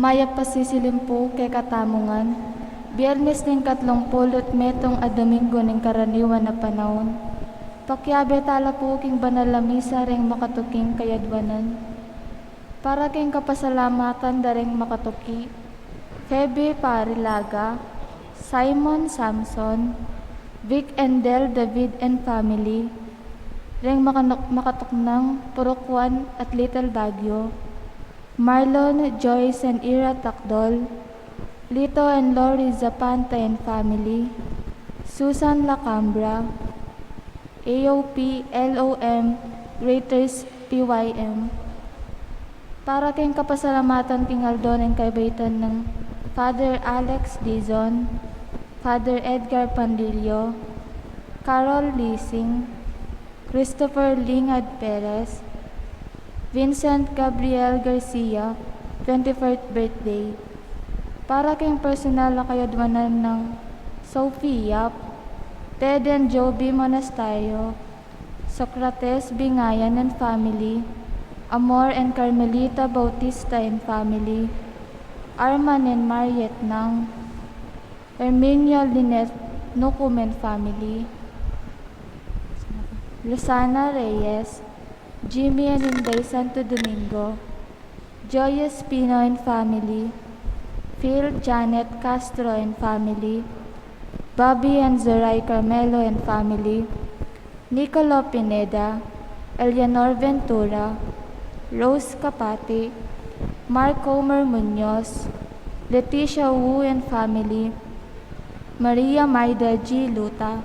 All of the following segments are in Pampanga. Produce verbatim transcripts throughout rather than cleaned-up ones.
Mayap a sisilim pu kekatamu ngan, Biernes ning katlung pulu't metung a Domingo ning karaniwan a panaun. Pakiabe tala pu king banal a misa reng makatuking kayadwanan. Para king kapasalamatan da reng makatuki, Febe Parilaga, Simon Samson, Vic and Del David and family, reng makanuk-, makatuknang Purok One at Little Baguio, Marlon, Joyce and Ira Takdol, Lito and Lori Zapanta and family, Susan Lacambra, A O P, L O M, Greaters P Y M. Para king kapasalamatan king aldo ning kabaitan nang Father Alex Dizon, Father Edgar Pandillo, Carol Lising, Christopher Lingad Perez, Vincent Gabriel Garcia, twenty-fourth birthday. Para king personal a kayadwanan nang Sophie Yap, Ted and Joby Monasterio, Socrates Bingayan and family, Amor and Carmelita Bautista and family, Arman and Mariet Nang, Herminio Lynette Nucum and family, Lozana Reyes, Jimmy and Inday Santo Domingo, Joy Espino and family, Phil Janet Castro and family, Bobby and Zoray Carmelo and family, Nicolo Pineda, Eleanor Ventura, Rose Capati, Mark Homer Munoz, Leticia Wu and family, Maria Maida G. Luta,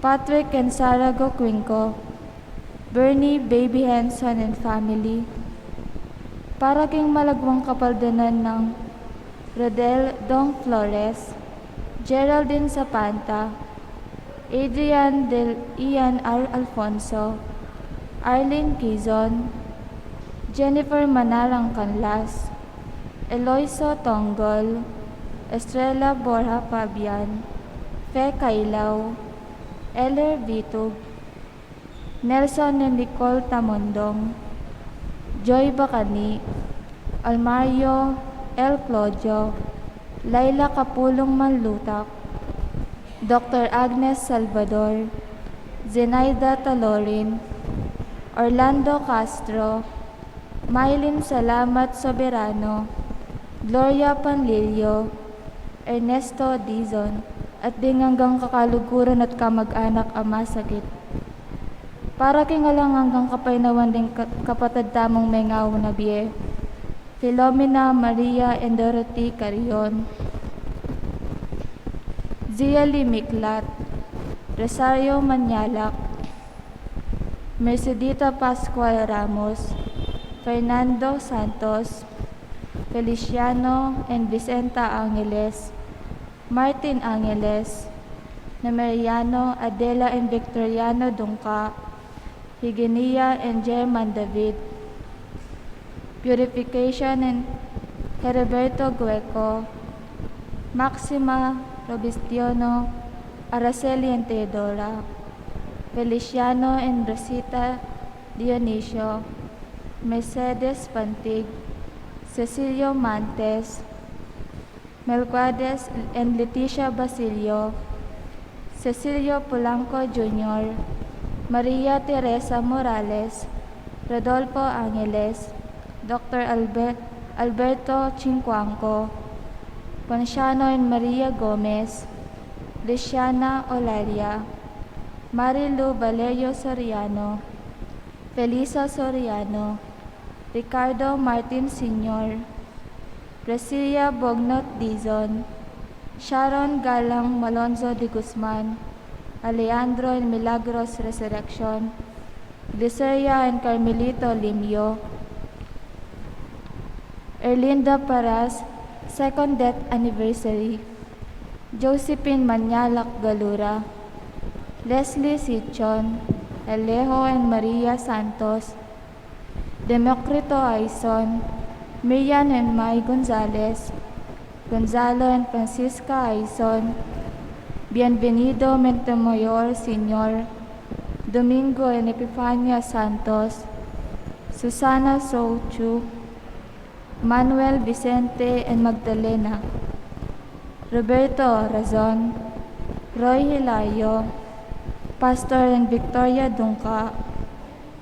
Patrick and Sarah Goquinco, Bernie Baby Henson and family. Para king malagwang kapaldanan nang Rodel Dong Flores, Geraldine Zapanta, Adrian Del Ian R. Alfonso, Arlene Quizon, Jennifer Manarang Canlas, Eloiso Tonggol, Estrella Borja Fabian, Fe Cailao, Eller Vitug, Nelson and Nicole Tamondong, Joy Bacani, Almario L. Claudio, Laila Capulong Manlutak, Doctor Agnes Salvador, Zenaida Talorin, Orlando Castro, Mylene Salamat Soberano, Gloria Panlilio, Ernesto Dizon, at ding anggang kakaluguran at kamag-anak a masakit. Para king alang anggang kapaynawan ding ka-, kapatad tamung mengawa na bie, Filomena Maria and Dorothy Carrion, Zia Lee Miklat, Rosario Manialak, Mercedita Pascual Ramos, Fernando Santos, Feliciano and Vicenta Angeles, Martin Angeles, Nemeriano, Adela and Victoriano Dungca, Higenia and German David, Purification and Heriberto Gueco, Maxima Robistiano, Araceli and Teodora, Feliciano and Rosita Dionisio, Mercedes Pantig, Cecilio Mantes, Melquiades and Leticia Basilio, Cecilio Polanco Junior, Maria Teresa Morales, Rodolfo Angeles, Doctor Albe-, Alberto Chincuanco, Ponciano and Maria Gomez, Luciana Olalia, Marilu Valerio Soriano, Felisa Soriano, Ricardo Martin Senior, Priscilla Bognot Dizon, Sharon Galang Malonzo de Guzman, Alejandro and Milagros Resurreccion, Gliceria and Carmelito Limio, Erlinda Paras, second death anniversary, Josephine Manyalak Galura, Leslie Sichon, Alejo and Maria Santos, Democrito Aison, Miriam and Mai Gonzalez, Gonzalo and Francisca Aison, Bienvenido Montemayor Senior, Domingo and Epifania Santos, Susana Sochu, Manuel Vicente and Magdalena, Roberto Razon, Roy Hilario, Pastor and Victoria Dungca,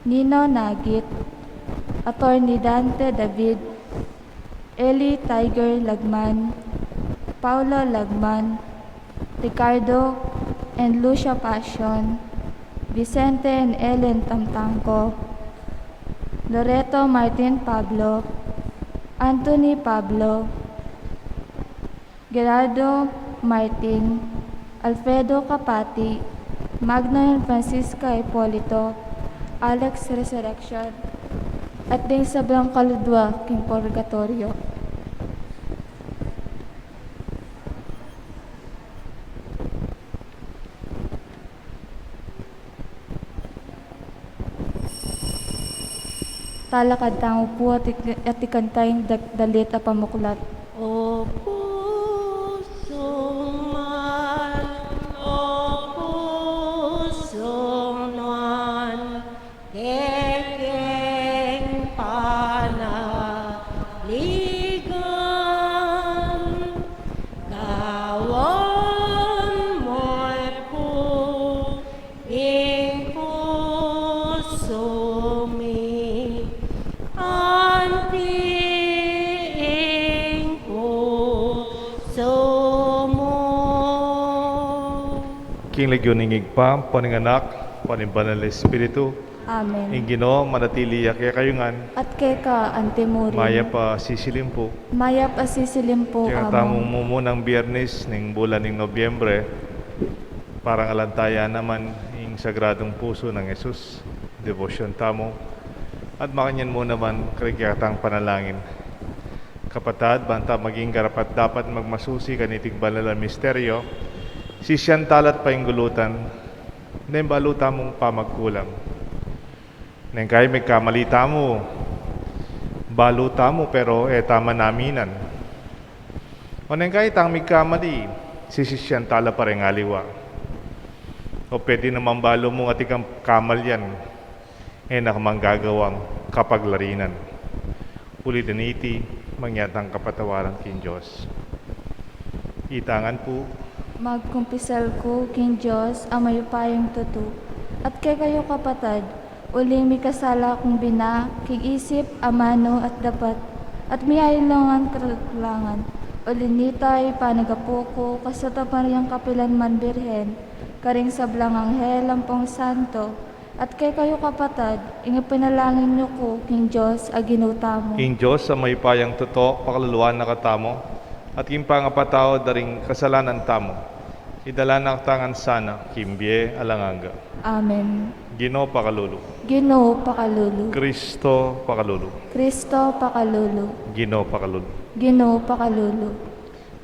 Nino Nagit, Attorney Dante David, Eli Tiger Lagman, Paulo Lagman, Ricardo and Lucia Passion, Vicente and Ellen Tamtangco, Loreto Martin Pablo, Anthony Pablo, Gerardo Martin, Alfredo Capati, Magno and Francisca Hipolito, Alex Resurrection, at ding sablang kaluluwa king purgatoryo. Talakad tamu pu at ik-, at ikanta ing dag-, dalit a pamuklat. O pusu man, o pusu man, kekeng panaligan, gawan mu pu ing pusu mi, anti ing pusu mu. King lagyu ning Ibpa, ampo ning Anak, ampo ning Banal a Espiritu. Amen. Ing Ginu manatili ya kekayu ngan. At keka antimurin. Mayap a sisilimpu. Mayap a sisilimpu, Among. King atamung mumunang Biyernes ning bulan ning Nobyembre, parangalan taya naman ing Sagradung Pusu nang Jesus, debosyon tamu, at makanyan mu naman karing kekatang panalangin. Kapatad, banta maging karapat-dapat magmasusi kaniting banal a misteryo, sisian tala't painggulutan, neng balu tamung pamagkulang. Neng kai migkamali tamu, balu tamu, pero e ta man aminan. O neng kai tang migkamali, sisisian tala pa ring aliwa. O pwede naman balu mung atin kang kamalian, e na ka manggagawang kapaglarinan. Uli na niti, mangya't ang kapatawaran king Dios. Itangan pu. Magkumpisal ku king Dios a mayupayang tutu, at kekayu kapatad, uling mikasala kung bina king isip, amanu at dapat, at miyayalungan kakulangan. Uli nita, ipanagapu ku kasatapan ring kapilan man Birhen, karing sablang anghel ampong santo, at kekayu kapatad, ing ipanalangin yu ku king Dios a Ginu tamu. Ing Dios a mayupayang tutu pakaluluan na katamu, at king pangapatawad da ring kasalanan tamu, idala na katamu ngan sana king bie alang angga. Amen. Ginu pakalulu. Ginu pakalulu. Kristo pakalulu. Kristo pakalulu. Ginu pakalulu. Ginu pakalulu.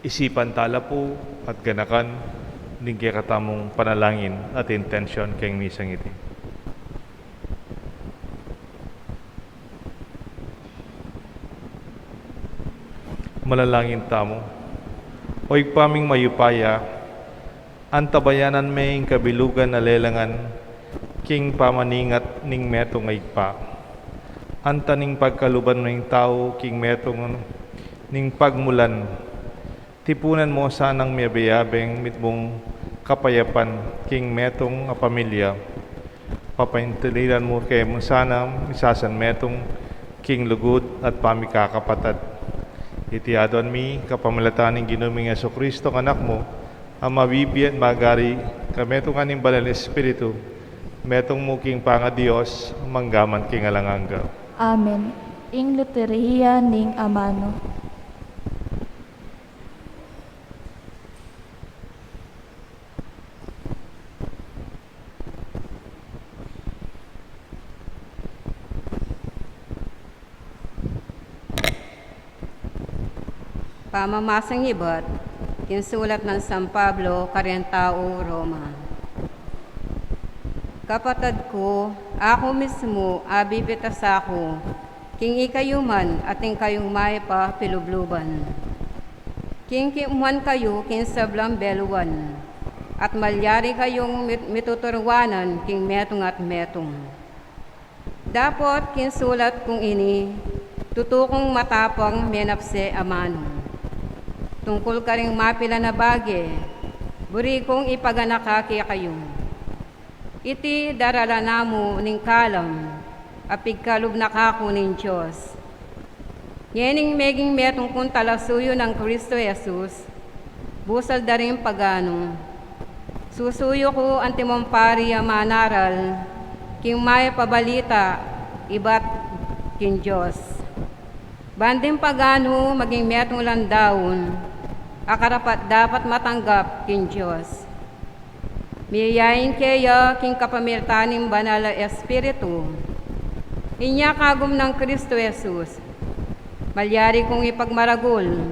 Isipan tala pu at ganakan ding kekatamung panalangin at intensyon keng misang iti. Manalangin tamu. O Ibpa ming mayupaya, antabayanan me ing kabilugan a lelangan king pamaningat ning metung a ibpa. Antaning pagkaluban meng tau king metung ning pagmulan, tipunan mu sanang miyabe-yabeng mitmung kapayapan king metung a pamilya. Papaintiliran mu kemu sana misasan metung king lugud at pamikakapatad. Iti aduan mi kapamilatan ning Ginu ming Jesucristo, ing Anak mu, a mabibie at magari kametung ning Banal Espiritu, metung mu king pangaDios, mangga man king alang angga. Amen. Ing Liturhiya ning Amanu. Pamamasang ibat king sulat nang San Pablo karing tau Roma. Kapatad ku, aku mismu a bibitasa ku, king ikayu man atin kayung mayap a pilubluban. King kimuhan kayu king sablang beluan, at malyari kayung mit-, mituturuanan king metung at metung. Dapot king sulat kung ini, Tutu kung matapang menapse amanu. Tungkul karing mapilan a bage, buri kung ipaganaka kekayu. Iti daralan na mu ning kalam a pigkalub na kaku ning Dios. Ngening meging metung kung talasuyu nang Kristo Jesus, busal da ring paganu. Susuyu ku antimong pari a manaral king mayap a balita ibat king Dios. Ban ding paganu maging metung lang daun a karapat-dapat matanggap king Dios. Miyayain keya king kapamilatan ning Banal a Espiritu. Inya kagum nang Kristo Jesus, malyari kung ipagmaragul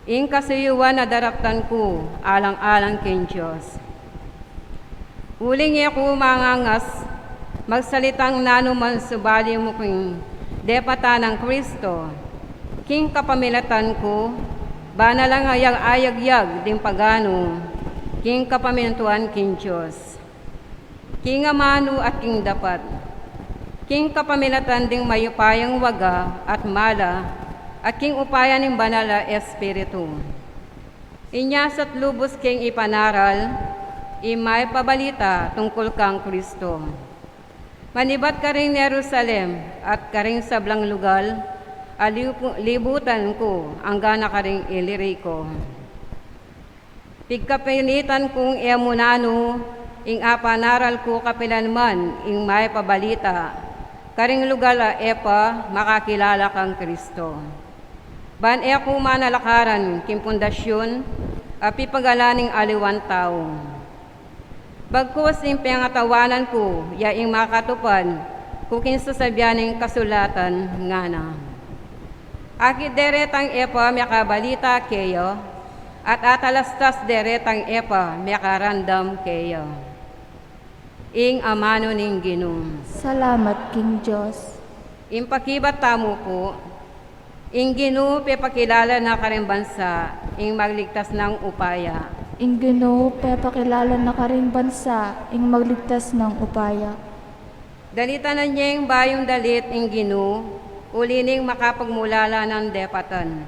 ing kasuyuan a daraptan ku alang-alang king Dios. Uling e ku mangangas magsalitang nanu man subali mu king depatan nang Kristo, king kapamilatan ku, bana lang ayag-ayagyag ding paganu king kapamintuan king Dios. King amanu at king dapat, king kapamilatan ding mayupayang waga at mala, at king upaya ning Banal a Espiritu. Inya sat lubus keng ipanaral ing mayap a balita tungkul kang Kristo. Manibat karing Jerusalem at karing sablang lugal a libu-, libutan ku angga na karing Ilirico. Pigkapinitan kung e mu nanu ing apanaral ku kapilan man ing mayap a balita karing lugal a e pa makakilala kang Kristo. Ban e ku manalakaran king pundasyun a pipagalan ning aliwang tau. Bagkus ing pengatawanan ku ya ing makatupad ku king sasabian ning kasulatan ngana. Akit deretang e pa mekabalita keya, at atalastas deretang e pa mekaramdam keya. Ing amanu ning Ginu. Salamat king Dios. Ing pakibat tamu pu, ing Ginu pepakilala na karing bansa ing magligtas nang upaya. Ing Ginu pepakilala na karing bansa ing magligtas nang upaya. Dalitan na neng bayung dalit ing Ginu, uli ning makapagmulala nang depatan.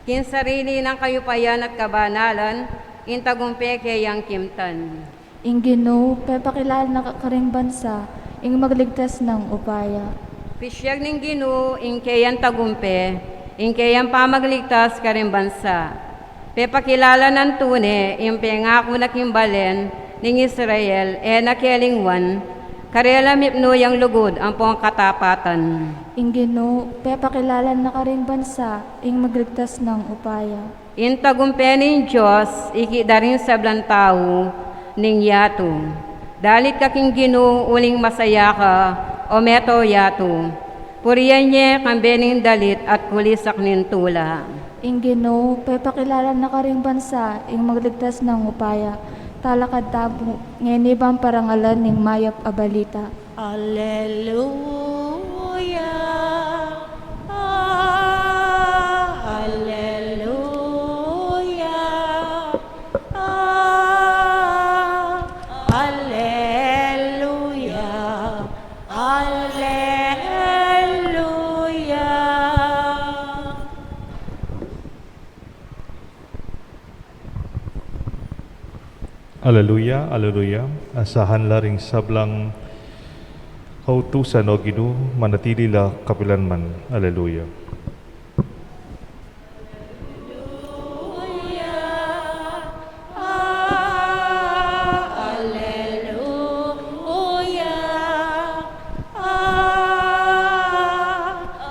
King sarili nang kayupayan at kabanalan, ing tagumpe keyang kimtan. Ing Ginu pepakilala na ka-, karing bansa ing magligtas nang upaya. Pisyag ning Ginu ing keyang tagumpe, ing keyang pamagligtas karing bansa. Pepakilala nang tune ing pengaku na king balen ning Israel, e na kelingwan, karela mipnu yang lugud ampong katapatan. Ing Ginu pepakilala na karing bansa ing magligtas nang upaya. Ing tagumpe ning Dios ikit da ring sablang tau ning yatu. Dalit ka king Ginu uling masaya ka, o meto yatu. Purian ye kambe ning dalit at kulisak ning tula. Ing Ginu pepakilala na karing bansa ing magligtas nang upaya. Talakad tamu ngeni ban parangalan ning mayap a balita. Alleluia, ah, alleluia, ah, alleluia, alleluia. Alleluia, alleluia. Asahan la ring sablang kautusan, O Ginu, manatili la kapilanman. Alleluia.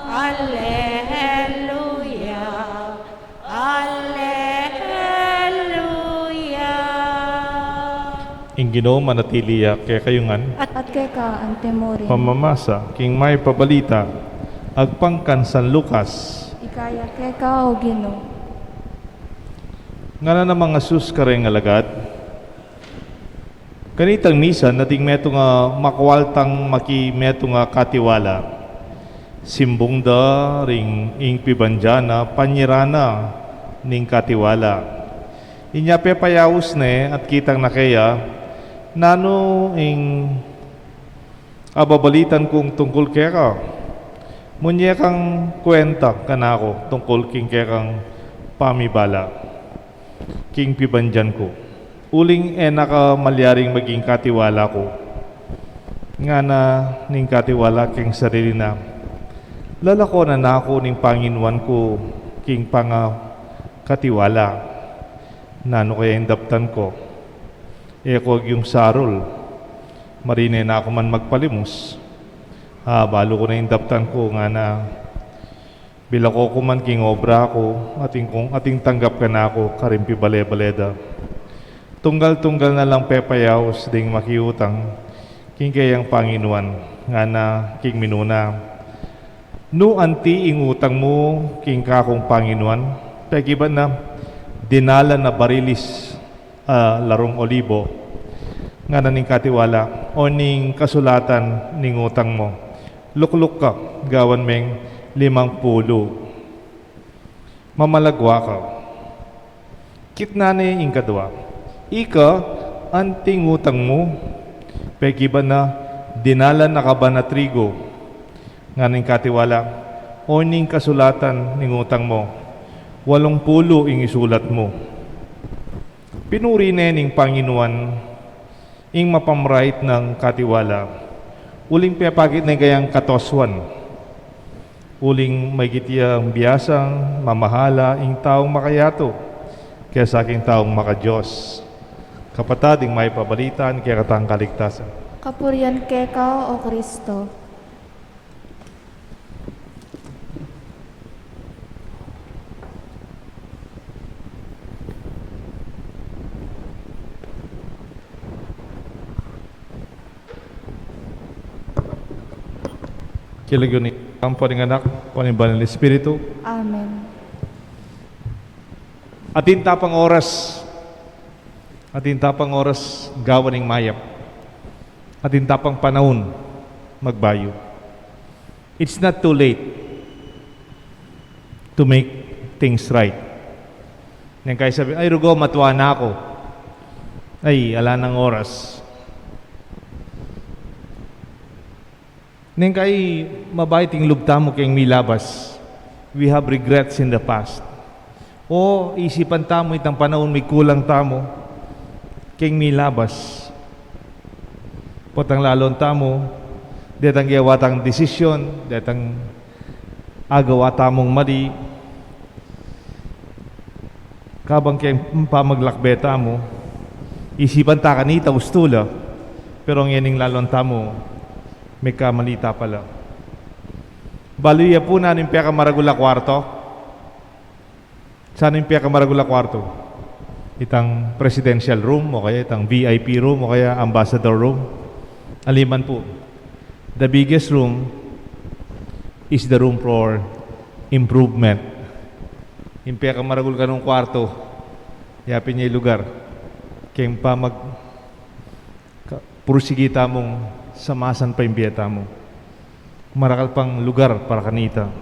Alleluia. Alleluia. Ing Ginu manatili ya kekayu ngan. At, at keka antimurin. Pamamasa king mayap a balita agpang kang San Lucas. Ika ya keka, O Ginu. Ngana nang Jesus kareng alagad, kanitang misan ating metung a makwaltang maki metung a katiwala. Simbung da ring ing pibandian na panyiran na ning katiwala. Inya pepayaus ne at kitang na keya, nanu ing ababalitan kung tungkul keka? Munye kang kwenta kanaku tungkul king kekang pamibala king pibandian ku. Uling e na ka malyaring maging katiwala ku. Ngana ning katiwala king sarili na, lalakonan na ku ning panginuan ku king pangakatiwala. Nanu kaya ing daptan ku? E ku agyung sarul. Marine na ku man magpalimus. A, balu ku na ing daptan ku, ngana, bilako ku man king obra ku, atin kung, atin tanggap kanaku karing pibale-bale da. Tunggal-tunggal na lang pepayaus ding makiutang king keyang panginuan, ngana king minuna, nu anti ing utang mu king kakung panginuan? Pekibat na dinalan a barilis a larung olibo. Ngana ning katiwala, o ning kasulatan ning utang mu? Lukluk ka, gawan meng limang pulu. Mamalagwa ka. Kitnan ne ing kadwa. Ika, anting utang mu? Pekibat na dinalan a kaban a trigo. Ngana ning katiwala, o ning kasulatan ning utang mu? Walung pulu ing isulat mu. Pinuri ne ning Panginuan ing mapamrait nang katiwala, uling pepakit ne kayang katosuan. Uling maigit ya biasang mamahala ing taung makayatu kesa king taung makaDios. Kapatad, ing mayap a balita ning kekatang kaligtasan. Kapurian keka, O Kristo. King lagyu ning Ibpa, ampo ning Anak, ampo ning Banal a Espiritu. Amen. Atin ta pang oras, atin ta pang oras gawan ing mayap. Atin ta pang panaun magbayu. It's not too late to make things right. Neng kai sabi, "Ay, rugo, matwa na ku. Ay, ala nang oras." Neng kai mabait ing lub tamu keng milabas. We have regrets in the past. O, isipan tamu itang panaun mikulang tamu keng milabas. Potang lalon tamu, detang gewa tang desisyon, detang agawa tamung mali. Kabang keng pamaglakbe tamu, isipan ta kanita ustu la, pero ngening lalon tamu, mekamali ta pala. Balu ye pu nanu ing pekamaragul a kwarto? Sanu ing pekamaragul a kwarto? Itang presidential room, o kaya itang V I P room, o kaya ambassador room? Aliman pu. The biggest room is the room for improvement. Ing pekamaragul kanung kwarto, yapin ya ing lugar keng pamag-, ka-, pursigi tamung samasan pa ing bie tamu. Marakal pang lugar para kanita.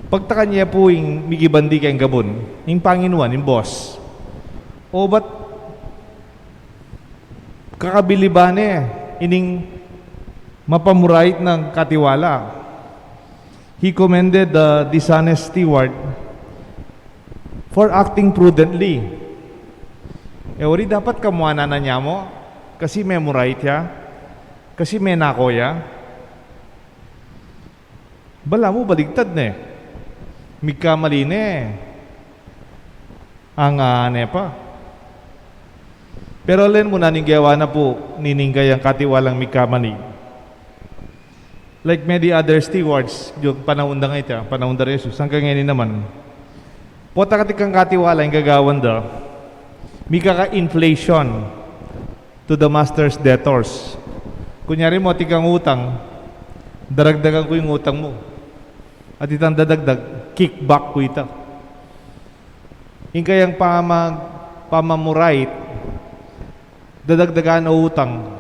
Pagtakan ye pu ing migibandi keng gabun, ing Panginuan, ing boss. O, ba't kakabiliban ne ining mapamurait nang katiwala? He commended the dishonest steward for acting prudently. E, wari dapat kamuanan na niya mu, kasi memurait ya, kasi menako ya. Balamu baligtad ne. Migkamali ne. Angga ne pa. Pero len mu nanu ing gewa na pu nining kayang katiwalang migkamali. Like many other stewards, yung panaun da ngeni, panaun da Jesus, anggang ngeni naman. Potang atin kang katiwala ing gagawan da, mikaka-inflation to the master's debtors. Kunyari mu, atin kang utang, daragdagan ku ing utang mu. At itang dadagdag, kickback ku ita. Ing kayang pamag-, pamamurait, dadagdagan o utang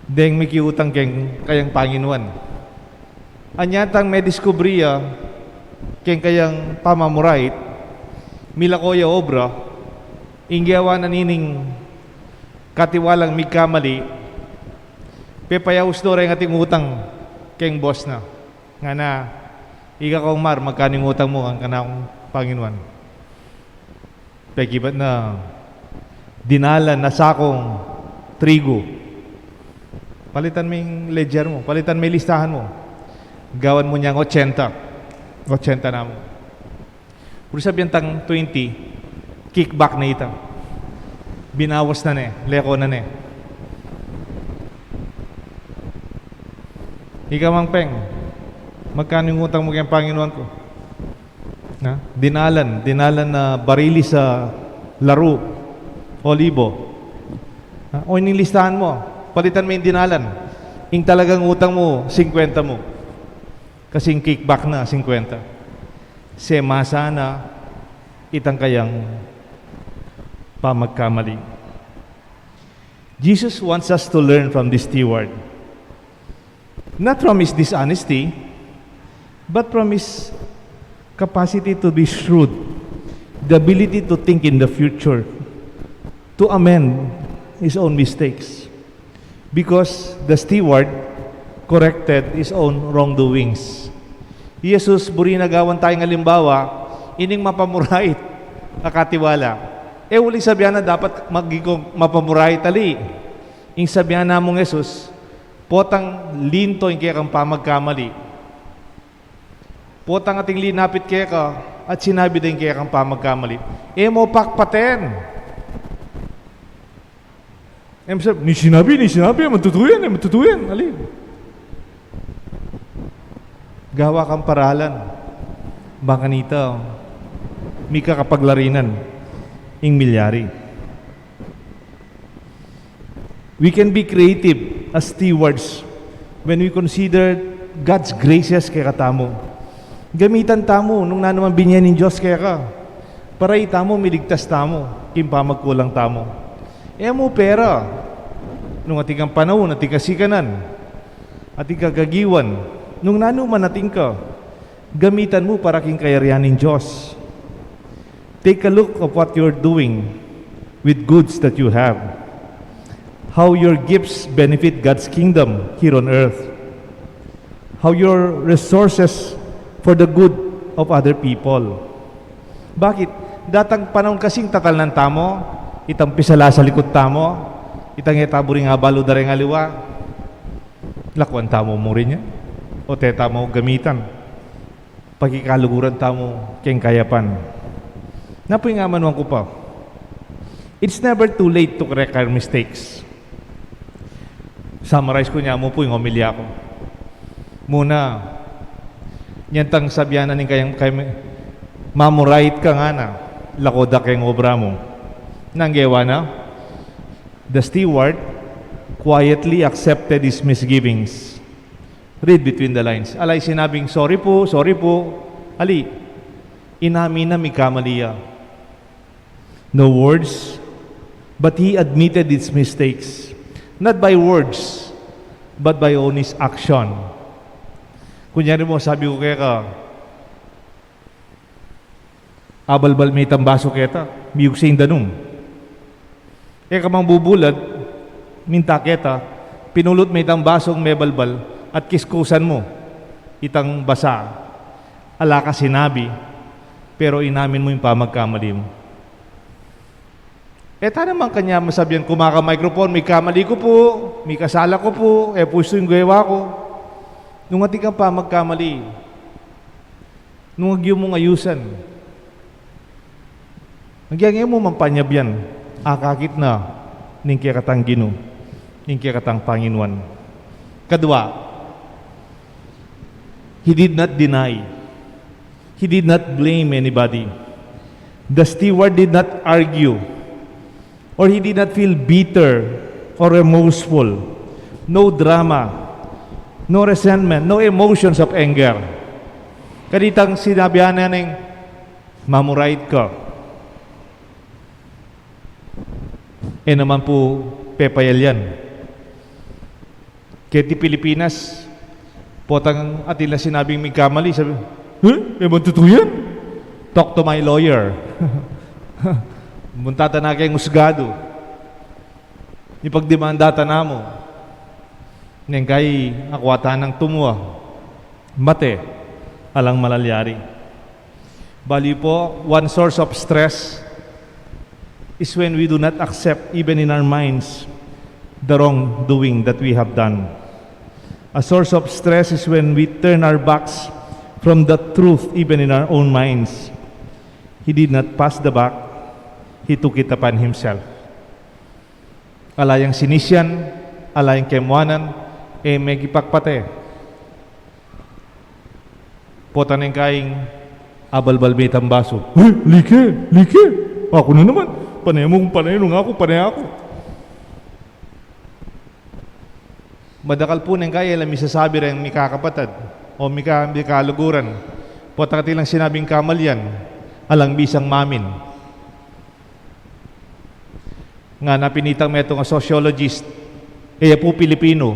deng mikiutang keng kayang Panginuan. Anya tang mediskubri ya keng kayang pamamurait, milako ya obra, ing gewa na nining katiwalang migkamali, pepayaus no reng ating utang keng boss na. Ngana, "Ika, Kong Mar, magkanu ing utang mu?" Ang kanakung Panginoon, pekibat na, "Dinalan na sakung trigu." "Palitan me ing ledger mu, palitan me ing listahan mu." Gawan mu neng ochenta. Ochenta na mu. Buri sabian tang twenty, kick back na ita. Binawas na ne, leko na ne. "Ika, Mang Peng, magkanu ing utang mu keng Panginoon ku?" Na? "Dinalan, dinalan na barilis a laru, olibo." Na? "O, ining listahan mu, palitan me ing dinalan. Ing talagang utang mu, singkwenta mu." Kasi ing kick back na, singkwenta. Semasa na itang kayang pamagkamali. Jesus wants us to learn from this steward. Not from his dishonesty, but from his capacity to be shrewd, the ability to think in the future, to amend his own mistakes. Because the steward corrected his own wrongdoings. Jesus, buri na gawan taya ing alimbawa, ining mapamurait a katiwala. E uling sabian na dapat maging kung mapamurait, ali. Ing sabian na mung Jesus, "Potang linto ing kekang pamagkamali. Potang ating linapit keka at sinabi da ing kekang pamagkamali." E mu pakpaten. E mu sab-, "Ning sinabi, ning sinabi, e man tutu yan, e man tutu yan." Ali. Gawa kang paralan. Bang kanita, mika kapaglarinan ing milyari. We can be creative as stewards when we consider God's graces kekatamu. Gamitan tamu nung nanu mang binie ning Dios keka. Para itamu miligtas tamu king pamagkulang tamu. E mu pera, nung atin kang panaun, atin kang sikanan, atin kang gagiwan, nung nanu man atin ka, gamitan mu para king kayarian ning Dios. Take a look of what you're doing with goods that you have. How your gifts benefit God's kingdom here on earth. How your resources for the good of other people. Bakit? Datang panaun kasing tatalnan tamu, itang pisala sa likut tamu, itang e ta buring abalu da reng aliwa. Lakuan tamu mu rin ya? O te tamu gamitan? Pakikaluguran tamu keng kayapan. Na pu ing amanuan ku pa. It's never too late to correct our mistakes. Summarize ku ne mu pu ing homilya ku. Muna, inyang tang sabian na ning kayang, kayang mamurait ka ngana, lako da keng obra mu. Nanu ing gewa na? The steward quietly accepted his misgivings. Read between the lines. Ala i sinabing, "Sorry pu, sorry pu." Ali, inamin na mikamali ya. No words, but he admitted his mistakes. Not by words, but by honest action. Kunyari mu, sabi ku keka, "Abalbal me itang basu keta, miyugse ing danum." E ka mang bubulad, minta keta, pinulut me itang basung mebalbal at kiskusan mu itang basa. Ala ka sinabi, pero inamin mu ing pamagkamali mu. E ta naman kanya masabian, kumaka microphone, "Mikamali ku pu, mikasala ku pu, e pu isu ing gewa ku." Nung atin kang pamagkamali, nung agyu mung ayusan, agyang e mu mang panyabyan, akakit na ning kekatang Ginu, ning kekatang Panginoon. Kadua, he did not deny. He did not blame anybody. The steward did not argue, or he did not feel bitter or remorseful. No drama, no resentment, no emotions of anger. Kanitang sinabi na neng, "Mamurait ka." E naman pu pepayal yan. Keti Pilipinas, potang atin lang sinabing mikamali, sabi, "Huh? E man tutu yan? Talk to my lawyer." Munta ta na keng husgadu. Ipagdemanda ta na mu. Neng kai, akwa ta nang tumua. Mate, alang malalyari. Bali po, one source of stress is when we do not accept, even in our minds, the wrongdoing that we have done. A source of stress is when we turn our backs from the truth, even in our own minds. He did not pass the buck, he took it upon himself. Ala yang sinisian, ala yang kemuanan, e mekipagpate. Pota neng kaing abalbal me itang basu. "Eh, like, like! Aku na naman! Pane mu, pane, nung aku, pane aku!" Madakal pu neng kaya e la misasabi reng mikakapatad o mika-, mikaluguran. Pota kati lang sinabing kamalian, alang bisang mamin. Ngana pin itang metung a sociologist, e ya pu Pilipinu,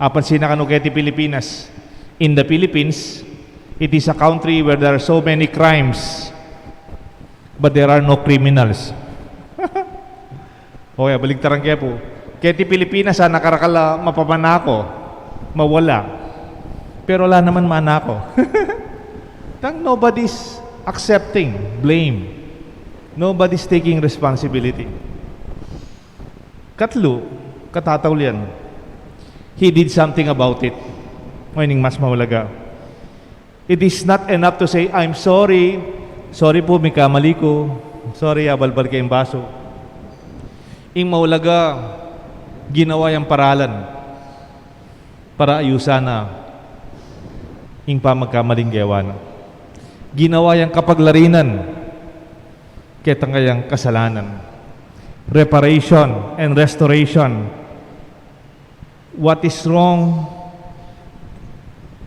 apansin na kanu keti Pilipinas. In the Philippines, it is a country where there are so many crimes, but there are no criminals. O kaya, baligtaran ke pu. Keti Pilipinas, sana karakal a mapamanako, mawala. Pero ala naman manako. Tang nobody's accepting blame. Nobody's taking responsibility. Katlu, katataulian. He did something about it. O ining mas maulaga. It is not enough to say, "I'm sorry. Sorry pu, mikamali ku. Sorry, abalbal ke ing basu." Ing maulaga, ginawa yang paralan para ayusan na ing pamagkamaling gewa na. Ginawa yang kapaglarinan ketang kayang kasalanan. Reparation and restoration. What is wrong,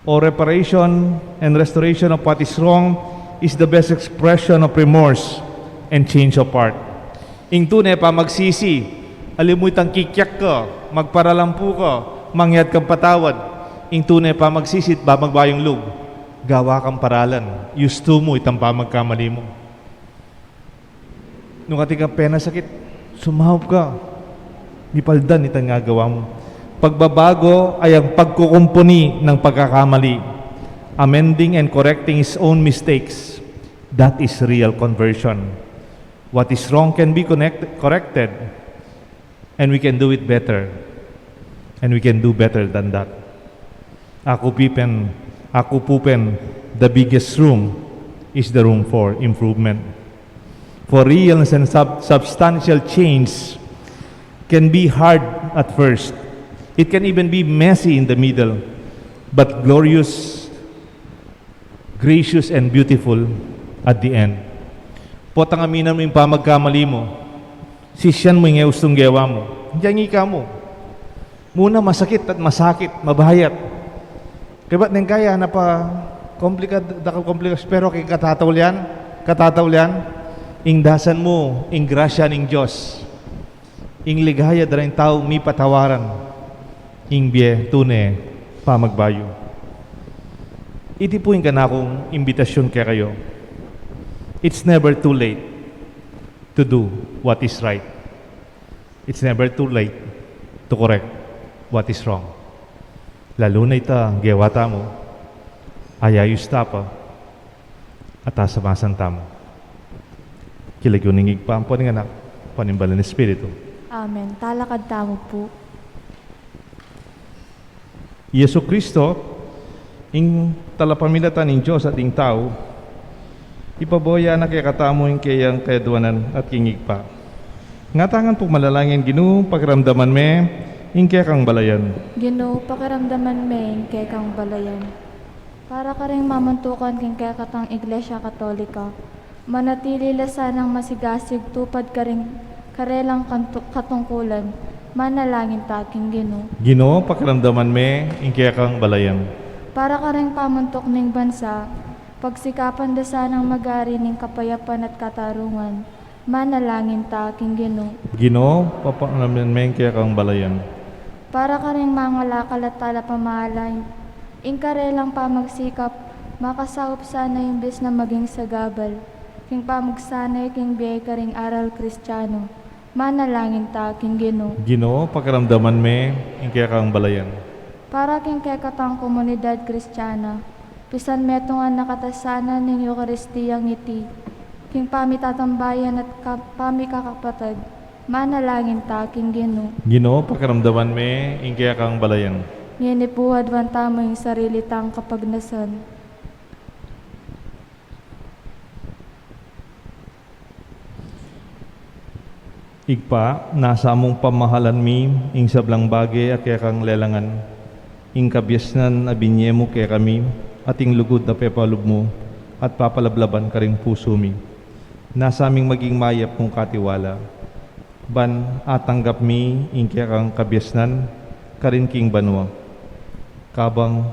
or reparation and restoration of what is wrong, is the best expression of remorse and change of heart. Ing tune pamagsisi, ali mu itang kikyak ka, magparalampu ka, mangyad kang patawad. Ing tune pamagsisi, pamagbayung lub, gawa kang paralan, yustu mu itang pamagkamali mu. Nung atin kang penasakit, sumaup ka. Mipaldan itang gagawa mu. Pagbabago ay ang pagkukumpuni ng pagkakamali. Amending and correcting his own mistakes. That is real conversion. What is wrong can be connect-, corrected. And we can do it better. And we can do better than that. Aku pu pin, aku pu pin, the biggest room is the room for improvement. For real and sub-, substantial change can be hard at first. It can even be messy in the middle, but glorious, gracious and beautiful at the end. Potang aminan mu ing pamagkamali mu, sisian mu ing e ustung gewa mu, dyang ika mu. Muna masakit at masakit, mabayat. Kaybat neng kaya na pa komplikad, dakal komplikad, pero king katataulian, katataulian, ing dasan mu ing grasya ning Dios. Ing ligaya da ring tau mipatawaran ing bie tune pamagbayu. Iti pu ing kanakung imbitasyun kekayu. It's never too late to do what is right. It's never too late to correct what is wrong. Lalu na ita gewa tamu, ayayus ta pa, at asamasan tamu. King lagyu ning Ibpa, ampo ning Anak, ampo ning Banal a Espiritu. Amen. Talakad tamu pu. Jesucristo, ing talapamilatan ning Dios at ning tau, ipabuya na kekatamu ing keyang kayadwanan at king Ibpa. Ngatanan pung manalangin, Ginu, pakiramdaman me ing kekang balayan. Ginu, pakiramdaman me ing kekang balayan. Para karing mamuntukan king kekatang Iglesia Katolika, manatili la sanang masigasig tupad karing karelang kantu-, katungkulan, manalangin ta king Ginu. Ginu, pakiramdaman me ing kekang balayan. Para karing pamuntuk ning bansa, pagsikapan da sanang magari ning kapayapan at katarungan, manalangin ta king Ginu. Ginu, pakiramdaman me ing kekang balayan. Para karing mangalakal at talapamalan, ing karelang pamagsikap, makasaup sana imbes na maging sagabal king pamagsanay king bie karing aral Kristiano, manalangin ta king Ginu. Ginu, pakiramdaman me ing kekang balayan. Para king kekatang komunidad Kristiana, pisan metung a nakatasanan ning Eukaristiyang iti, king pamitatambayan at ka-, pamikakapatad, manalangin ta king Ginu. Ginu, pakiramdaman me ing kekang balayan. Ngeni pu, aduan tamu ing sarili tang kapagnasan. Ibpa, nasa mung pamahalan mi ing sablang bage a kekang lelangan, ing kabiasnan a binie mu kekami, at ing lugud a pepalub mu at papalablaban karing pusu mi. Nasa ming maging mayap mung katiwala, ban atanggap mi ing kekang kabiasnan karin king banua, kabang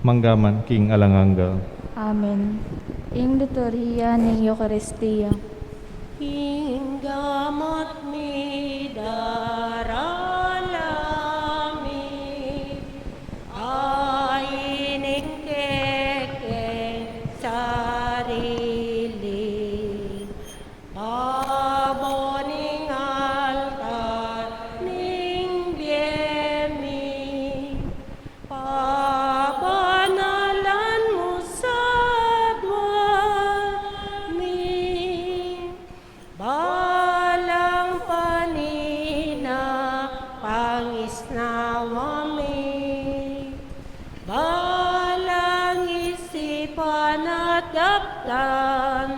manggaman king alang angga. Amen. Ing liturhiya ning Eukaristia. Ing gamat mi, darala mi, a ining kekeng sarili, babo ning altar ning bie mi, pabanalan mu sa duang mi, balang panina pangisnawa mi, balang isipan at daptan,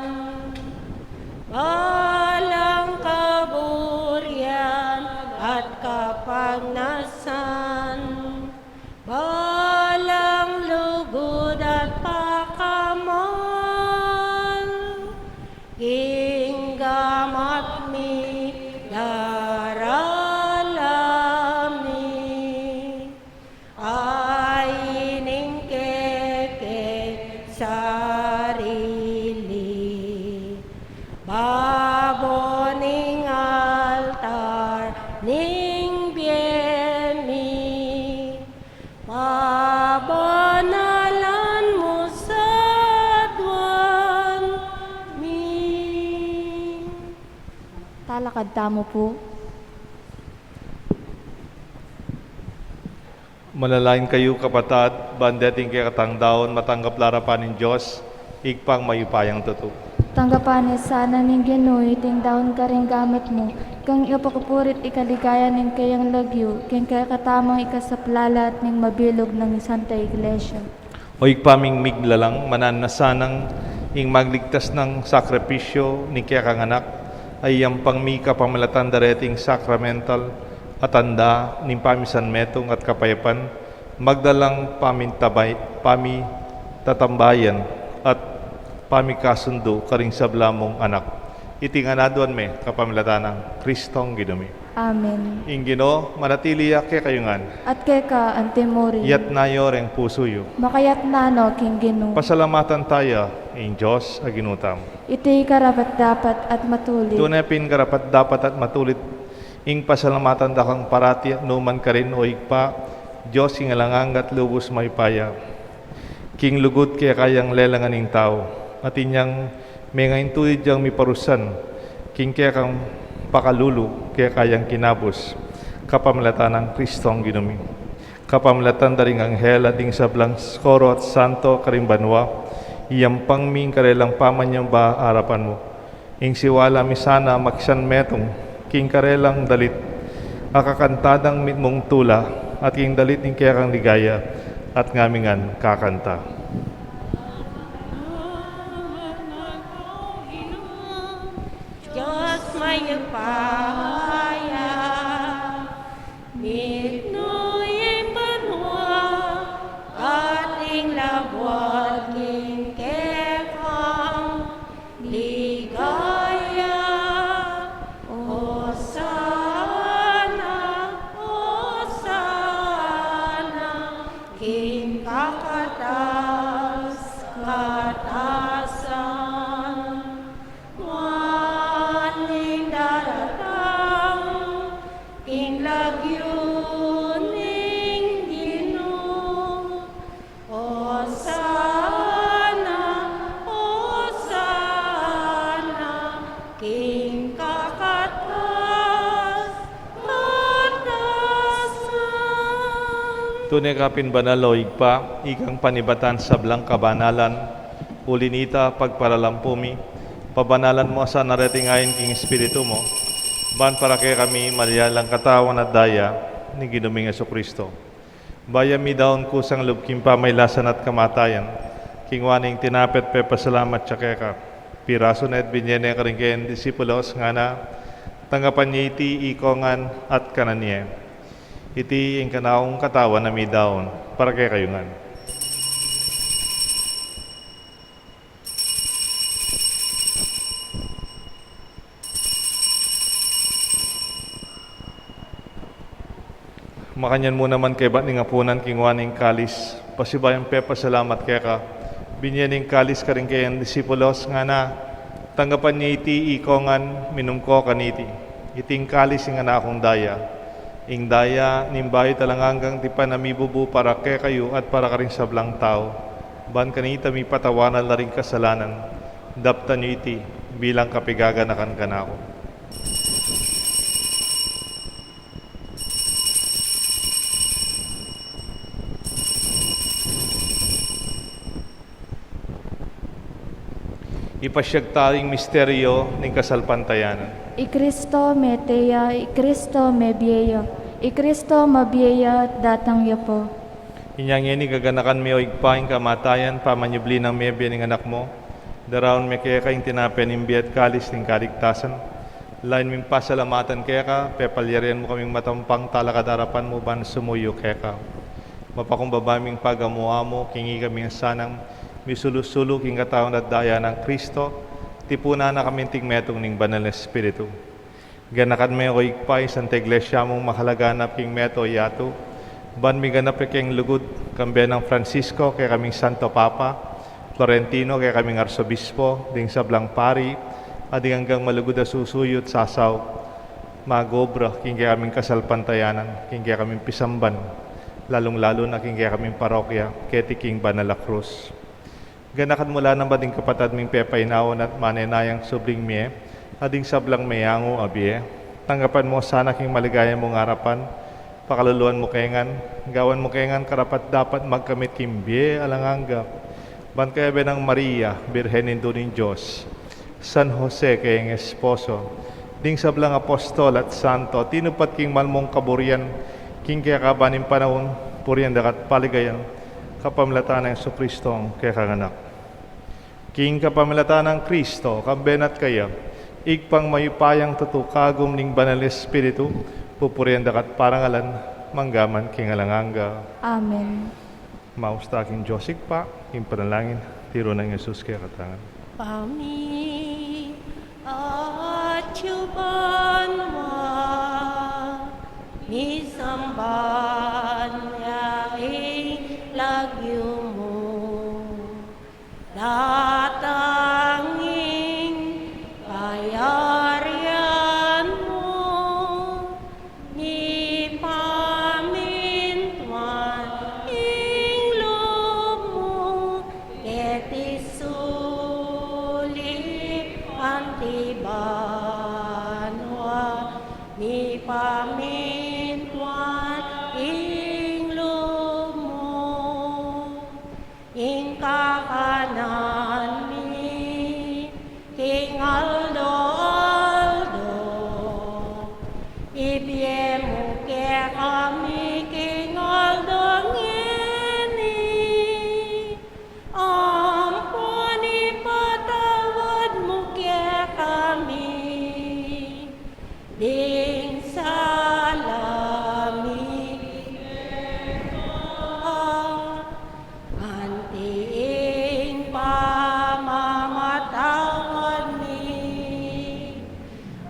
balang kaburian at kapagnasan, balang lugud at pakamal, king gamat mi, darala mi, a ining kekeng sarili, babo ning altar ning bie mi, pabanalan mu sa duang mi. Talakad tamu pu. Manalangin kayu, kapatad, ban deting kekatang daun matanggap la arapan ning Dios, Ibpang mayupayang tutu. Tanggapan na sana ning Ginu iting daun karing gamat mu, king ipakapuri't ikaligaya ning kayang lagyu, king kekatamung ikasaplala at ning mabilug nang Santa Iglesia. O Ibpa ming miglalang, mananu na sanang ing magligtas nang sakripisyu ning kekang Anak, a iyampang mi kapamilatan da reting sakramental a tanda ning pamisanmetung at kapayapan, magdalang pamintabay, pamitatambayan at pamikasundu karing sabla mung anak. Iti ngan aduan mi kapamilatan nang Kristong Ginu mi. Amen. Ing Ginu manatili ya kekayu ngan. At keka antimurin. Yatna yu reng pusu yu. Makayatna no king Ginu. Pasalamatan taya ing Dios a Ginu tamu. Iti karapat-dapat at matulid. Tune pin karapat-dapat at matulid ing pasalamatan da kang parati at nukarin man, o Ibpa, Dios king alang angga at lubus mayupaya. King lugud keka yang lelangan ing tau, at inyang mengaintulid yang miparusan king kekang pakalulu keka yang kinabus, kapamilatan nang Kristong Ginu mi. Kapamilatan da ring anghel at ding sablang koro at santo karing banua, iyampang mi ing karelang pamanyamba arapan mu. Ing siwala mi sana makisanmetung king karelang dalit a kakanta dang mitmung tula, at king dalit ning kekang ligaya, at ngamin ngan kakanta. Dios mayupaya, mitmu ing banua, at ing labuad king kekang ligaya. Osana, Osana, king kakatas-katasan. Nuan ing daratang Tune ka pin banal, o Ibpa, ikang panibatan sablang kabanalan. Uli nita, pagparalampu mi, pabanalan mu sana reting ain king Espiritu mu, ban para kekami maging lang katawan at daya ning Ginu ming Jesucristo. Bayu mi daun kusang lub king pamailasan at kamatayan, kingwa ne ing tinape at pepasalamat ya keka, pirasu ne at binye ne karing kayang disipulos, ngana: Tanggapan ye iti ikong ngan at kanan ye. Iti ing kanakung katawan a midaun para kekayu ngan. Makanyan mu naman kaybat ning apunan, kingwa ne ing kalis, pasibayu yang pepasalamat keka, binye ne ing kalis karing kayang disipulos, ngana: Tanggapan ye iti ikong ngan, minum ko kaniti. Iti ing kalis ning kanakung daya, ing daya ning bayu at alang anggang tipan a mibubu para kekayu at para karing sablang tau, ban kanita mipatawanan la ring kasalanan. Daptan yu iti bilang kapaganakan kanaku. Ipasyag taya ing misteryu ning kasalpantayanan. I Kristo mete ya, i Kristo mebie ya, i Kristo mabie ya, datang ya pu. Inya ngeni gaganakan mi, o Ibpa, ing kamatayan pamanyubli nang mebie ning Anak mu, daraun mi keka ing tinape ning bie at kalis ning kaligtasan. Lalu ming pasalamatan keka, pepalyarian mu kaming matampang talakad king arapan mu ban sumuyu keka. Mapakumbaba ming pagamu-amu king ikami sanang misulu-sulu king katawan at daya nang Kristo, tipunan na kami anting metung ning Banal a Espiritu. Ganakan me, o Ibpa, ing Santa Iglesia mung makalaganap king meto yatu, ban miganap ya king lugud, kambe nang Francisco, kekaming Santo Papa, Florentino, kekaming Arsobispo, ding sablang pari, at ding anggang malugud a susuyu at sasaup, mag-obra king kekaming kasalpantayanan, king kekaming pisamban, lalung-lalu na king kekaming parokya, keti king Banal a Krus. Ganakan mu la naman ding kapatad ming pepainawa at manenayang subling mie, at ding sablang meyangu a bie. Tanggapan mu sana king maligaya mung arapan, pakaluluan mu ke ngan, gawan mu ke ngan karapat-dapat magkamit king bie alang angga. Ban kayabe nang Maria, Birhen Indu ning Dios, San Jose kayang esposo, ding sablang apostol at santo, tinupat king mal mung kaburian, king kekaban ning panaun, purian da ka at paligayan, kapamilatan nang Jesucristo a kekang Anak. King kapamilatan nang Kristo, kambe na at kaya, Ibpang mayupayang tutu, kagum ning Banal a Espiritu, pupurian da ka at parangalan, mangga man king alang angga. Amen. Maus ta king Dios Ibpa, king panalangin, tiru nang Jesus kekatamu. Pami, atyu banua, misamban ya ing lagyu mu. Datang ing kayarian mu, mipamintuan ing lub mu, keti sulip anti banua, mipamintuan ing lub mu. Ing kakanan mi king aldo-aldo, ibie mu kekami king aldo ngeni, ampon ipatawad mu kekami ding sala mi keka, anti ing pamamatawad mi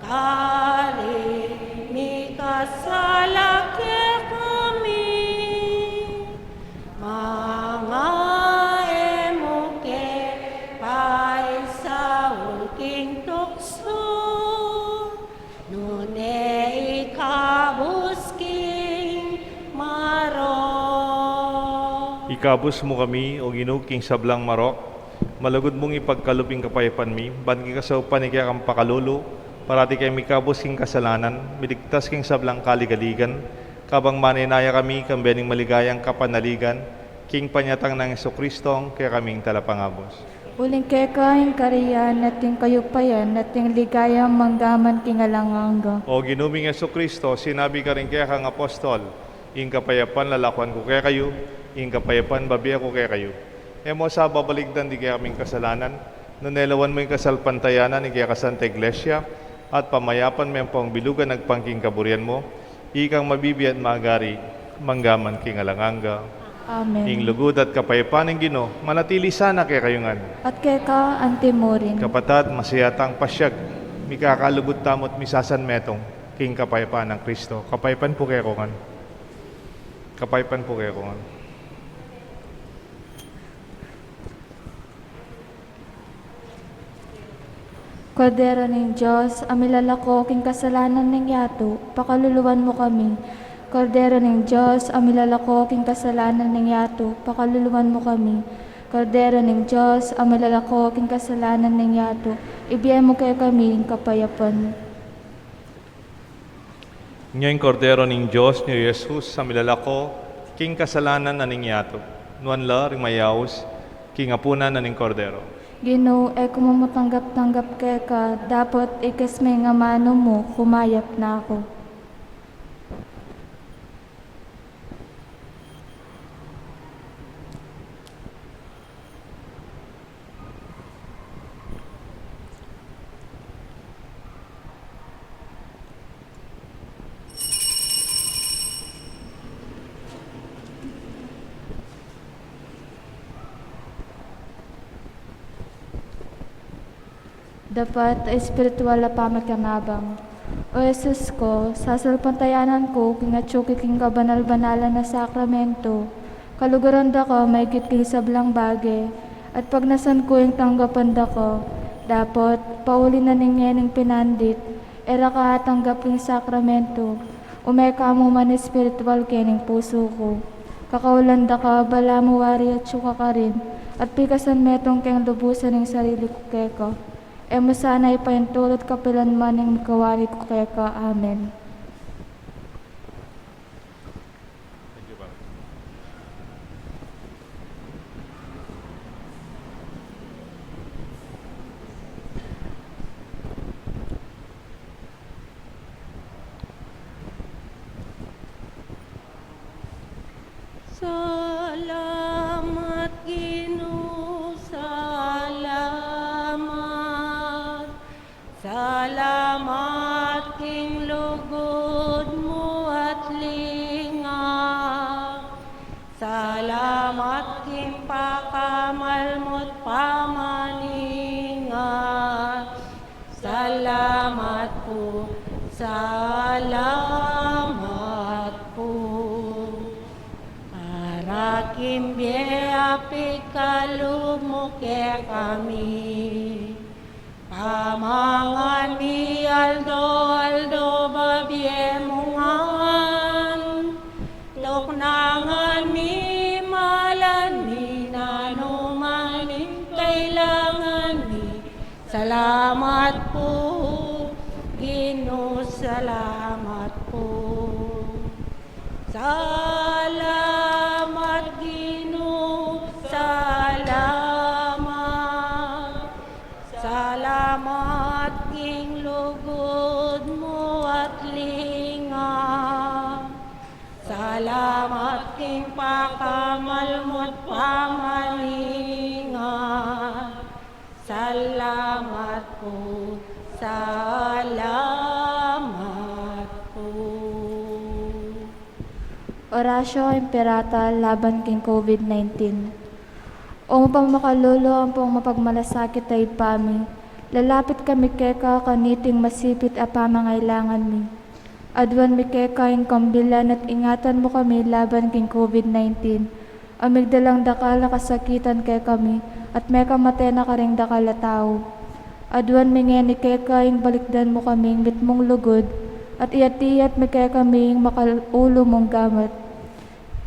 karing mikasala kekami, manga e mu ke paisaul king tuksu, nune ikabus king marok. Ikabus mu kami, O Ginu, king sablang marok, malugud mung ipagkalub ing kapayapan mi, ban king kasaupan ning kekang pakalulu, parati kaming mikabus king kasalanan, miligtas king sablang kaligaligan, Kabang manenaya kami, kambe ning maligayang kapanaligan, king panyatang nang Jesucristo, kekaming talapangabus. Uling keka ing karian, at ing kayupayan, at ing ligaya, manggaman king alang angga. O Ginu ming Jesucristo, sinabi karing kekang apostol, ing kapayapan lalakuan ku kekayu, ing kapayapan bibie ku kekayu. E mu sa babalikdan ding kekaming kasalanan, nune lawan mu ing kasalpantayanan ning keka Santa Iglesia, at pamayapan me ampong bilugan agpang king kaburian mu, ikang mabibie at magari, manggaman king alang angga. Amen. Ing lugud at kapayapan ning Ginu, manatili sana kekayu ngan. At keka anti mu rin. Kapatad, masaya tang pasiag, mikakalugud tamu't misasanmetung, king kapayapan nang Kristo. Kapayapan pu kekongan. Kapayapan pu kekongan. Kordero ning Dios, a milalako king kasalanan ning yatu, pakaluluan mu kami. Kordero ning Dios, a milalako king kasalanan ning yatu, pakaluluan mu kami. Kordero ning Dios, a milalako king kasalanan ning yatu, ibie mu kekami ing kapayapan. Nya ing Kordero ning Dios, niyang Jesus, a milalako king kasalanan na ning yatu. Nuan la ring mayaus king apunan na ning Kordero. Ginu, e ku mu matanggap-tanggap keka, dapot ikes me ing amanu mu, kumayap na ku. Dapat a espiritual a pamakinabang. O Jesus ku, sasalpantayanan ku king atyu ke king kabanal-banalan a sakramento, kaluguran da ka maigit king sablang bage, at pagnasan ku ing tanggapan da ka. Dapot, pauli na ning ngening pinandit, e ra ka atanggap king sakramento, ume ka mu man espiritual kening pusu ku. Kakaulan da ka, balamu wari atyu ka karin, at pikasan metung keng lubusan ing sarili ku keka. E mu sana ipaintulut kapilan man ing mikawani ku keka. Amen. Salamat, Ginu, salamat. Salamat king lugud mu at linga. Salamat king pakamal mu't pamaninga. Salamat pu, salamat pu. Para king bie a pikalub mu kekami. Pamangan mi aldo-aldo, babie mu ngan. Tuknangan mi, malan mi nanu man ing kailangan mi. Salamat pu, Ginu, salamat pu. Salamat, Ginu, salamat. Salamat king lugud mu at linga. Salamat king pakamal mu't pamaninga. Salamat pu, salamat pu. Oratio Imperata laban king COVID nineteen. O mapamakalulu ampong mapagmalasakit a Ibpa mi, lalapit kami keka kaniting masipit a pamangailangan mi. Aduan mi keka ing kambilan at ingatan mu kami laban king COVID nineteen, a migdalang dakal a kasakitan kekami, at mekamate na karing dakal a tau. Aduan mi ngeni keka ing balikdan mu kaming mitmung lugud, at iat-iat mi kekami ing makaulu mung gamat.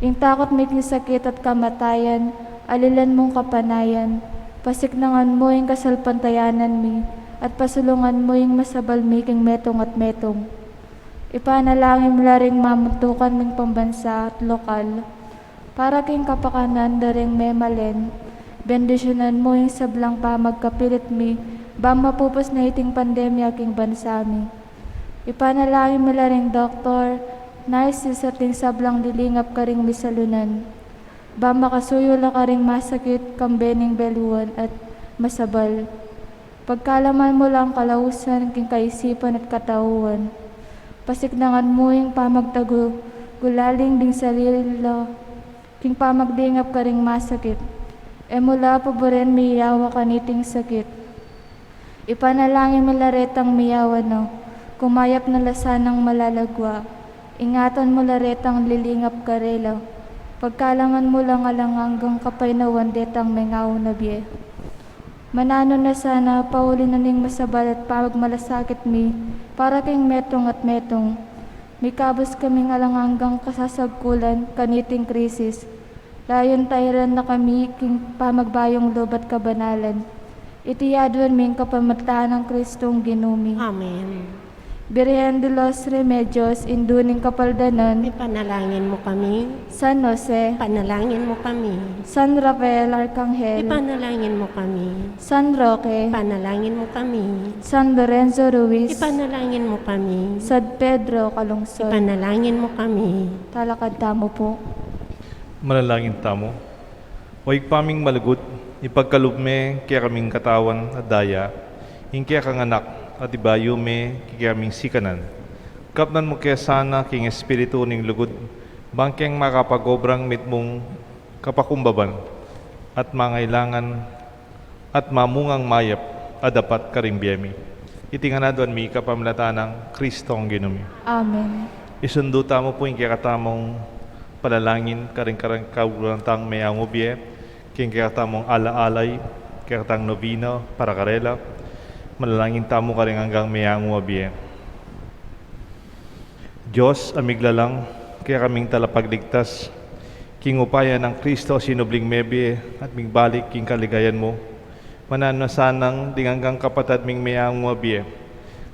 Ing takut mi king sakit at kamatayan, alilan mung kapanayan, pasiknangan mu ing kasalpantayanan mi, at pasulungan mu ing masabal mi king metung at metung. Ipanalangin mu la ring mamuntukan ming pambansa at lokal. Para king kapakanan da ring memalen, bendisyunan mu ing sablang pamagkapilit mi, bang mapupus na iting pandemya king bansa mi. Ipanalangin mu la ring doktor, nurses at ding sablang lilingap karing misalunan. Bang makasuyu la karing masakit, kambe ning beluan at masabal. Pagkalaman mu lang kalausan king kaisipan at katauan. Pasiknangan mu ing pamagtagu, gulaling ding sarili la, king pamaglingap karing masakit. E mu la paburen miyawa kaniting sakit. Ipanalangin mu la retang miyawa na, kumayap na la sanang malalagwa. Ingatan mu la retang lilingap karela. Pagkalaman mu lang alang anggang kapaynawan detang mengauna bie. Mananu na sana, pauli na ning masabal at pamagmalasakit mi, para king metung at metung. Mikabus kaming alang anggang kasasagkulan, kaniting krisis. Layun tairan na kami, king pamagbayung lub at kabanalan. Iti aduan mi king kapamilatan nang Kristong Ginu mi. Amen. Birhen de los Remedios, Indu ning Kapaldanan. Ipanalangin mu kami. San Jose. Ipanalangin mu kami. San Rafael Arkanghel. Ipanalangin mu kami. San Roque. Ipanalangin mu kami. San Lorenzo Ruiz. Ipanalangin mu kami. San Pedro Calungsod. Ipanalangin mu kami. Talakad tamu pu. Manalangin tamu. O Ibpa ming malugud, ipagkalub me kekaming katawan at daya ing kekang Anak, at ibayu me kekaming sikanan. Kapnan mu ke sana king espiritu ning lugud, bang keng makapag-obrang mitmung kapakumbaban at mangailangan at mamungang mayap a dapat karing bie mi. Iti ngan aduan mi kapamilatan nang Kristong Ginu mi. Amen. Isundu tamu pu ing kekatamung panalangin karing, karing kagulang tang meangu bie, king kekatamung ala-alay, kekatang novena para karela. Manalangin tamu karing anggang meangu a bie. Dios a miglalang, kekaming talapagligtas, king upaya nang Kristo sinubling mebie at migbalik king kaligayan mu, mananu na sanang ding anggang kapatad ming meangu a bie,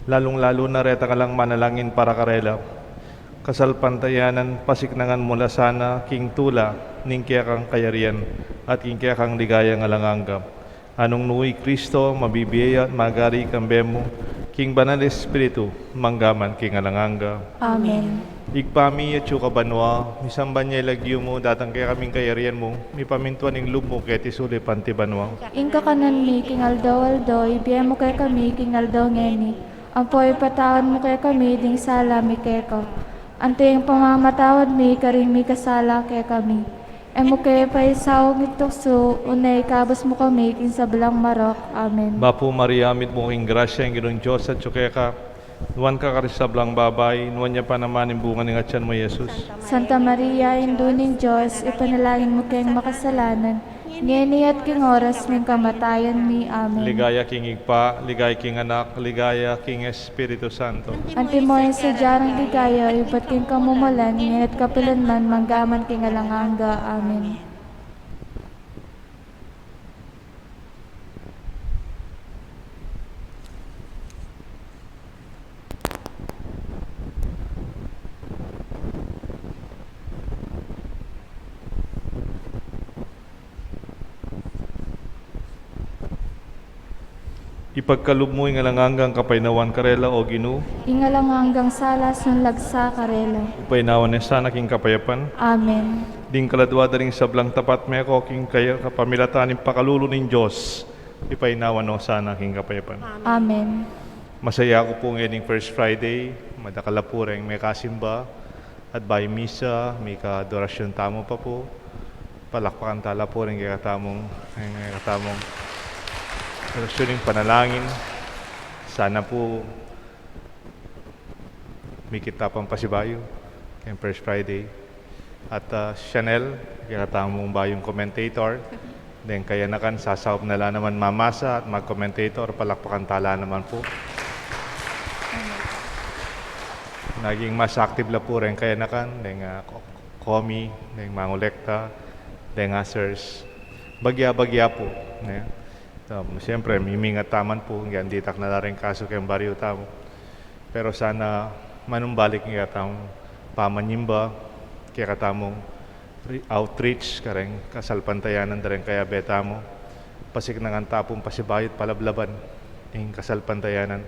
lalung-lalu na retang alang manalangin para karela. Kasalpantayanan, pasiknangan mu la sana king tula ning kekang kayarian at king kekang ligayang alang angga. Nung nu i Kristo, mabibie ya at magari kambe mu, king Banal Espiritu, mangga man king alang angga. Amen. Ibpa mi, atsu ka banua, misamban ya ing lagyu mu, datang kekami ing kayarian mu, mipamintuan ing lub mu keti sulip anti banua. Ing kakanan mi king aldo-aldo, ibie mu kekami king aldo ngeni. Ampo ipatawad mu kekami ding sala mi keka, anti ing pamamatawad mi karing mikasala kekami. E mu ke paisaul king tuksu, nune ikabus mu kami king sablang marok. Amen. Bapu Maria, mitmu ka king grasya, ing Ginung Dios atsu keka. Nuan ka karing sablang babai, nuan ya pa naman ing bunga ning atian mu, Jesus. Santa Maria, Indu ning Dios, ipanalangin mu keng makasalanan, ngeni at king oras ning kamatayan mi. Amen. Ligaya king Ibpa, ligaya king Anak, ligaya king Espiritu Santo. Antimo ing sadya nang ligaya, ibat king kamumulan, ngeni at kapilan man, mangga man king alang angga. Amen. Ipagkalub mu ing alang anggang kapaynawan karela, O Ginu. Ing alang anggang sala sunlagsa karela. Ipaynawa ne sana king kapayapan. Amen. Ding kaladua da ring sablang tapat meko king kaya kapamilatan ning pakalulu ning Dios. Ipaynawa no sana king kapayapan. Amen. Masaya ku pu ngening First Friday, madakal la pu reng mekasimba. At bayu misa, mika adorasyun tamu pa pu. Palakpakan ta la pu ring kekatamung, ring kekatamung adorasyun ning panalangin. Sana pu mikit ta pang pasibayu keng First Friday. At, ah, Chanel, kekatamung bayung commentator. Deng kayanakan, sasaup na la naman mamasa at mag-commentator, palakpakan ta la naman pu. Naging mas active la pu reng kayanakan, deng, ah, ko-, komi, deng mangolekta, deng ushers. Bagya-bagya pu, ne? So, siyempre, mimingat ta man pu, nung ditak na la ring kasu keng baryu tamu. Pero sana Manumbalik ing kekatamung pamanyimba, kekatamung re-, outreach, kareng kasalpantayanan da reng kayabe tamu. Pasiknangan ta pung pasibayu at palablaban ing kasalpantayanan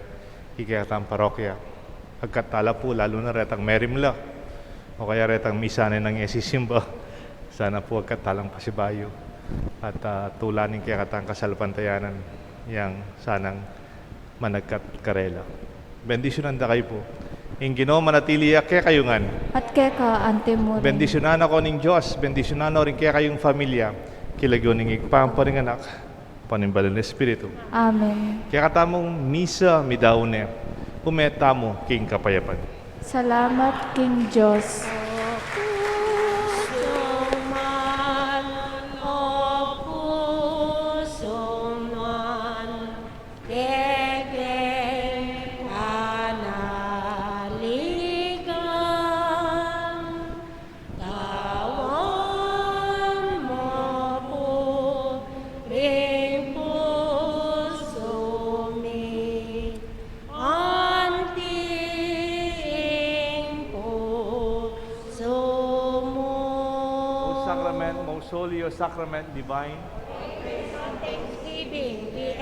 king kekatamung parokya. Agkat tala pu, lalu na retang merimla, o kaya retang misa ne nang e sisimba. Sana pu agkat talang pasibayu at, ah, tulanin ing kekatang kasalpantayanan yang sanang managkat karela. Bendisyunan da kayu pu ing Ginu manatili ya kekayu ngan. At keka antimurin. Bendisyunan na kayu ning Dios, bendisyunan na rin kekayung familia, king lagyu ning Ibpa, ning Anak, ning Banal a Espiritu. Amen. Kekatamung misa midaun ne, ume tamu king kapayapan. Salamat king Dios. Tawan mo pu ring pusu mi, anti ing pusu mu. O Sacrament, most holy, O Sacrament divine. Thanksgiving, the